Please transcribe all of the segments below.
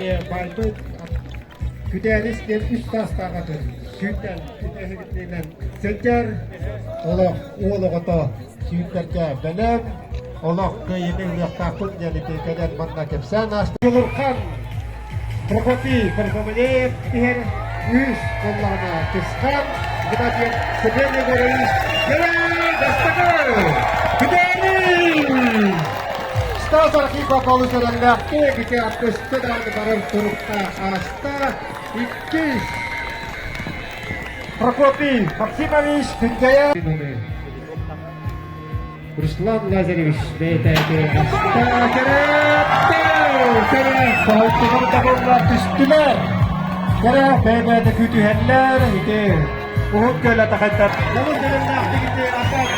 эмиэ баайбыт Күтээрис диэн үс саастаах атын сүүрдэн эһигитинэн сылдьар олох уол оҕото сүүрдэргэ бэлэм олох кыайыыны ылыахтаахпыт диэн ити кэлэн манна кэпсээн ааста. Дьулурхан Прокопий Парфоманеев иһэр үс буоллаҕына Тысхан Геннадий Семен Егорович Кэлэн бастакы Күтээри Стас Архипов олус эрэллээхтик ити көстө даҕаны барар туруктаах ааста. Иккис Прокопий Максимович Күндэйэ Руслан Лазаревич бэйэтэ Соһуччулар табылла түстүлэр. Кэрэ бэйэ-бэйэтэ күүтүһэллэр. Ити уһун көлө тахайдар. Олус эрэллээхтик ити атак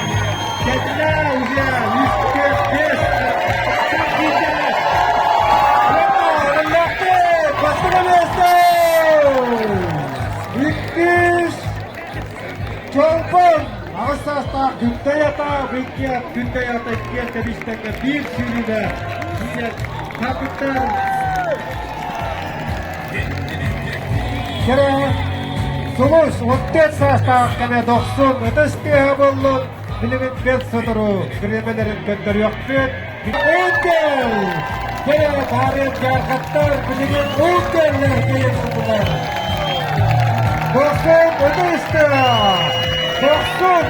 кэллэ уже үскэ бес. Эрэллээхтик бастакы миэстэ! Иккис Чолбон аҕыс саастаах Күнтэй ата икки Күнтэй ата иккиэн тэбистэҥҥэ биир сүүрүүгэ киирэн хаалбыттар. Кэрэ Сулус 14 саастаах кэмэ дохсун ытыс тыаһа буоллун билигин бэрт сотору бириэмэлэрин көрдөрүөхпүт. Уутел! Кэрэ таарыйан дьаархаттар билигин Уутеллэр кэлэн турдулар. Дохсун ытыс тыаһа! Дохсун!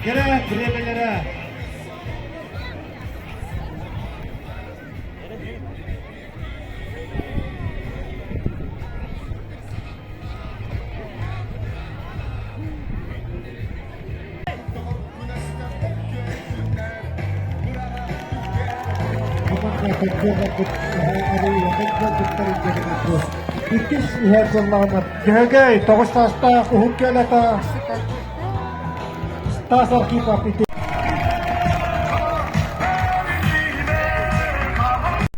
Кэрэ бириэмэлэрэ Иккис иһэр сыллаҕына Дьөһөгөй тоҕус саастаах уһун күөлэтэ Стас Архипов ити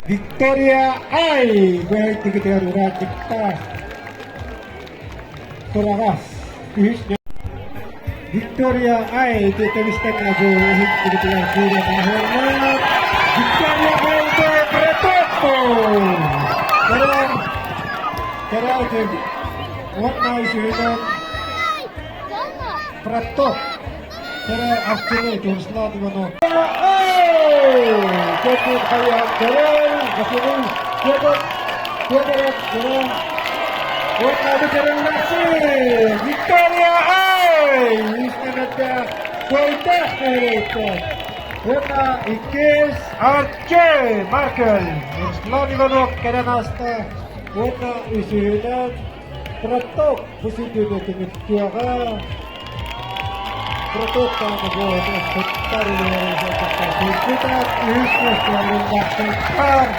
Виктория Ай бөһөйдүгүтүгэр ураанньыктаах тураҕас үһүс Виктория Ай тэбистэҥҥэ бу иһиттигитигэр киирэн аһыыллар Виктория Айга Протоппо Кэрэ кэрэ уонна үсүһүнэн Протоп Кэрэ Арчыны Руслан Иванов Кэтит хайаан кэрэй Василий Федор Федоров кэрэ уонна бу кэрэллээхси Виктория Ай Үстэнэттээх Куойдаах нэһилиэктэр уонна иккис Арчы Маркел Руслан Иванов кэлэн ааста уонна үсүһүнэн Протоп бу сүдүнү түмүктүөҕэ. Протоп даҕаны буолан куттар Куттар үһүс миэстэлэрин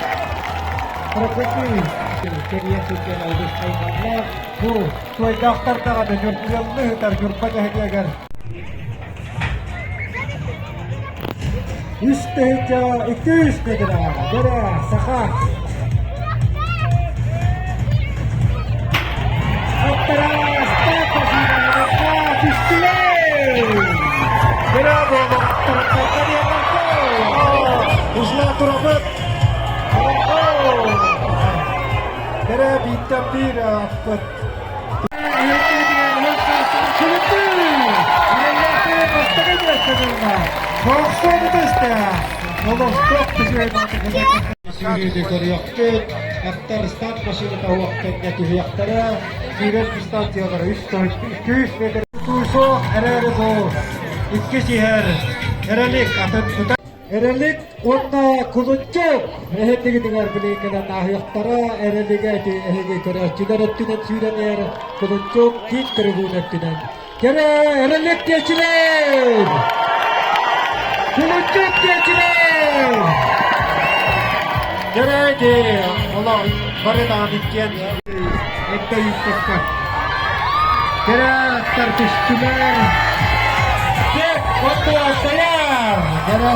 Прокопий кэрийэ сылдьан алгыс хайҕаллаах бу туойдаахтар даҕаны ньургуйаллыы сытар Ньурба нэһилиэгэр үс тыһыынча икки үс метрэ дэрэ саха Сүүрүүнү көрүөхпүт, аттар старт машината уохтарга түһүөхтэрэ, сүүрэр дистанциялара үс 200 метр суох эрээри бу иккис иһэр Эрэлик атын тута Эрэлик уонна Кулунчук эһэтигитигэр билиҥҥинэн ааһыахтара Эрэлигэ ити эһиги көрөөччүлэр өттүнэн сүүрэн иһэр Кулунчук киин трибуна өттүнэн Кэрэ Эрэлик диэчилэр! Кулунчук диэчилэр! Кэрэ ити олох бары даҕаны иккиэн эрдэ ыыппыкка. Кэрэ аттар түстүлэр. Кэк отто таяр! Кэрэ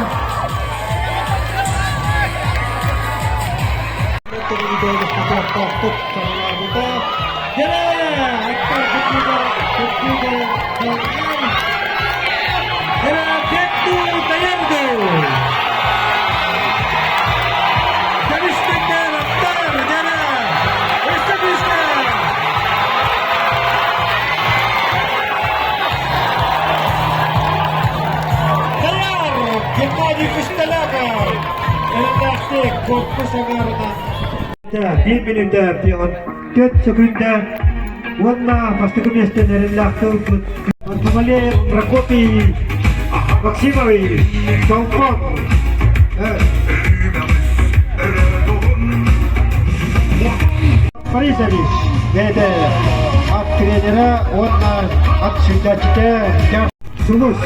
саҥарынан Биир мүнүүтэ 4 сөкүүндэ уонна бастакы миэстэни эрэллээхтик ылбыт Мамалеев Прокопий Максимович Чолбон. Борисович бэйэтэ ат тренерэ уонна ат сүүрдээччитэ Сулус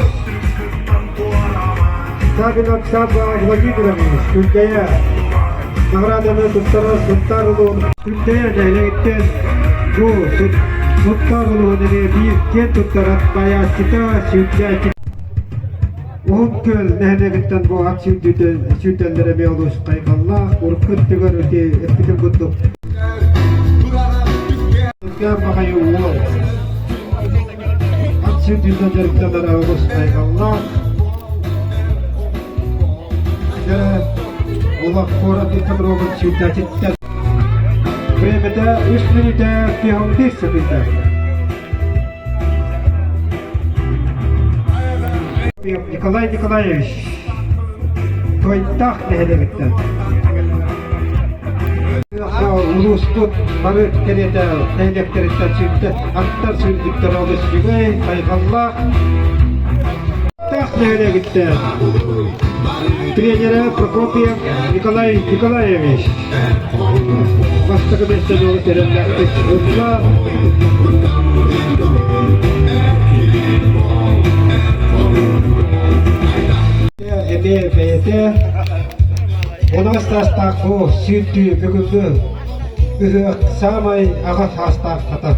Савинов Савва Владимирович Күндэйэ наҕарааданы туттарар Сунтаар улууһун Күндэйэ нэһилиэгиттэн бу Сунтаар улууһун эмиэ биир киэн туттар ат баайааччыта сүүрдээччи Уһун Күөл нэһилиэгиттэн бу ат сүүрдэллэрэ эмиэ олус хайҕаллаах урукку өттүгэр ити эппитим курдук баҕайы уол Ат сүүрдүүтэ дьарыктанара олус хайҕаллаах. Дьэ, олох куорат ипподромун сүүрдээччиттэн Времята 3 мүнүүтэ 51 секунда. Николай Николаевич Туойдаах нэһилиэгиттэн. Улууспут бары кэриэтэ нэһилиэктэриттэн сүүрдэ аттар сүүрдүктэрэ олус үчүгэй, хайҕаллаах. Таах нэһилиэгиттэн тренерэ Прокопьев Николай Николаевич бастакы миэстэни олус эрэллээхтик ылла. Эмиэ бэйэтэ 13 саастаах бу сүүрдүү бүгүҥҥү ыһыах саамай аҕа саастаах хата.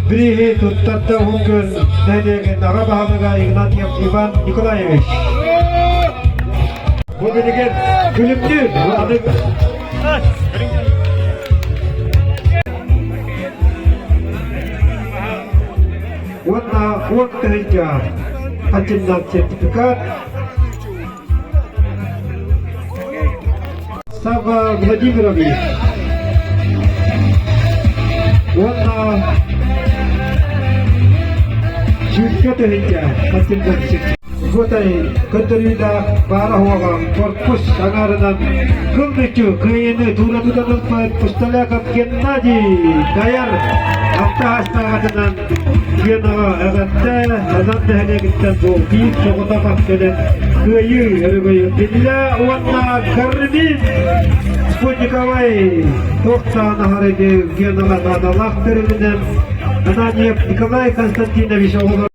Бирииһи туттарда Уһун Күөл нэһилиэгин аҕа баһылыга Игнатьев Иван Николаевич. Бу билигин күлүмнүүр Уонна 10 тыһыынча хаччыннан сертификат Савва Владимирович уонна 100 тыһыынча хаччыннан сертификат. Готай көрдөрүүлээх баара-суоҕа корпус аҥаарынан кыл мүччү кыайыыны туура тутан ылбыт Пустоляков Геннадий Дайар автоастааҕатынан Генаҕа эҕэрдэ Хазан нэһилиэгиттэн бу биир соҕотох кэлэн кыайыы өрөгөйүн биллэ уонна Кармин Спутниковай туохтаан аһарыгы Генаҕа наадалаах тэрилинэн Ананьев Николай Константинович оҕолор.